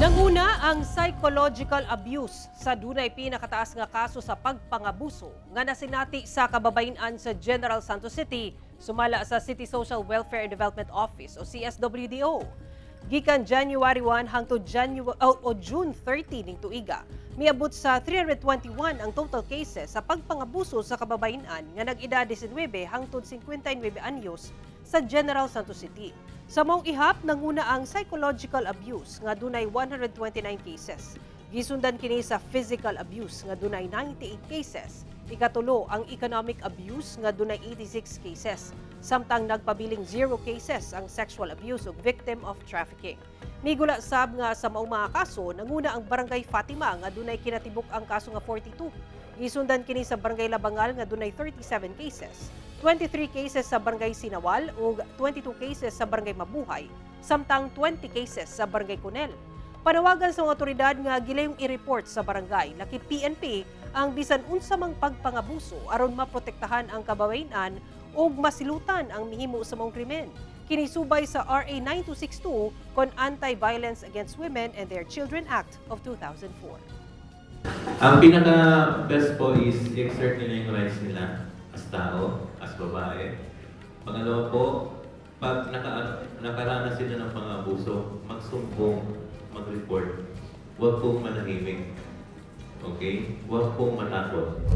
Nanguna ang psychological abuse sa dunay pinakataas nga kaso sa pagpangabuso nga nasinati sa kababayen-an sa General Santos City, sumala sa City Social Welfare and Development Office o CSWDO. Gikan January 1 hangtod January o June 30 ning tuiga, miabot sa 321 ang total cases sa pagpangabuso sa kababayen-an nga nag-edad 19 hangtod 59 anyos sa General Santos City. Sa maong ihap, nanguna ang psychological abuse nga dunay 129 cases. Gisundan kini sa physical abuse nga dunay 98 cases. Ikatulo ang economic abuse nga dunay 86 cases. Samtang nagpabiling 0 cases ang sexual abuse ug victim of trafficking. Migula sab nga sa maong mga kaso, nanguna ang Barangay Fatima nga dunay kinatibuk ang kaso nga 42. Gisundan kini sa Barangay Labangal nga dunay 37 cases, 23 cases sa Barangay Sinawal ug 22 cases sa Barangay Mabuhay, samtang 20 cases sa Barangay Conel. Panawagan sa mga otoridad nga gilayong i-report sa barangay, lakip PNP, ang bisan unsa mang pagpangabuso aron maprotektahan ang kababayen-an ug masilutan ang mihimo sa maong krimen. Kini subay sa RA 9262 kon Anti-Violence Against Women and Their Children Act of 2004. Ang pinaka best po is i-exert nila yung rights nila as tao, as babae. Pangalawa po, pag nakaranas sila ng pang-abuso, magsumbong, mag-report. Huwag pong manahimik. Okay? Huwag pong matakot.